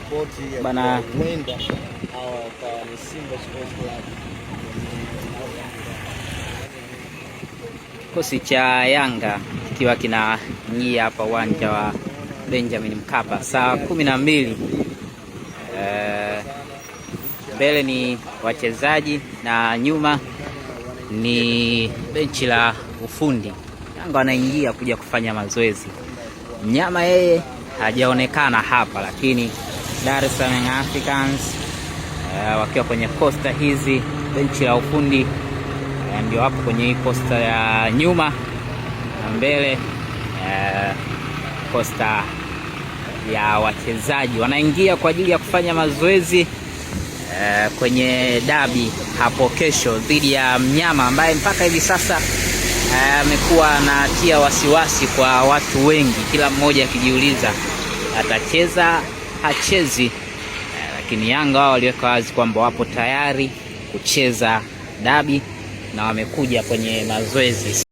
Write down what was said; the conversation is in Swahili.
Ripoti ya Bana. Kuwa huenda hawa wakawa ni Simba Sports Club. Kikosi cha Yanga kikiwa kinaingia hapa uwanja wa Benjamin Mkapa saa 12. Mbele ni wachezaji na nyuma ni benchi la ufundi. Yanga wanaingia kuja kufanya mazoezi. Mnyama yeye hajaonekana hapa, lakini Dar es Salaam Africans wakiwa kwenye coaster hizi, benchi la ufundi ndio hapo kwenye hii coaster ya nyuma na mbele coaster ya wachezaji wanaingia kwa ajili ya kufanya mazoezi kwenye dabi hapo kesho dhidi ya mnyama ambaye mpaka hivi sasa amekuwa anatia wasiwasi kwa watu wengi, kila mmoja akijiuliza atacheza hachezi. Lakini Yanga wao waliweka wazi kwamba wapo tayari kucheza dabi na wamekuja kwenye mazoezi.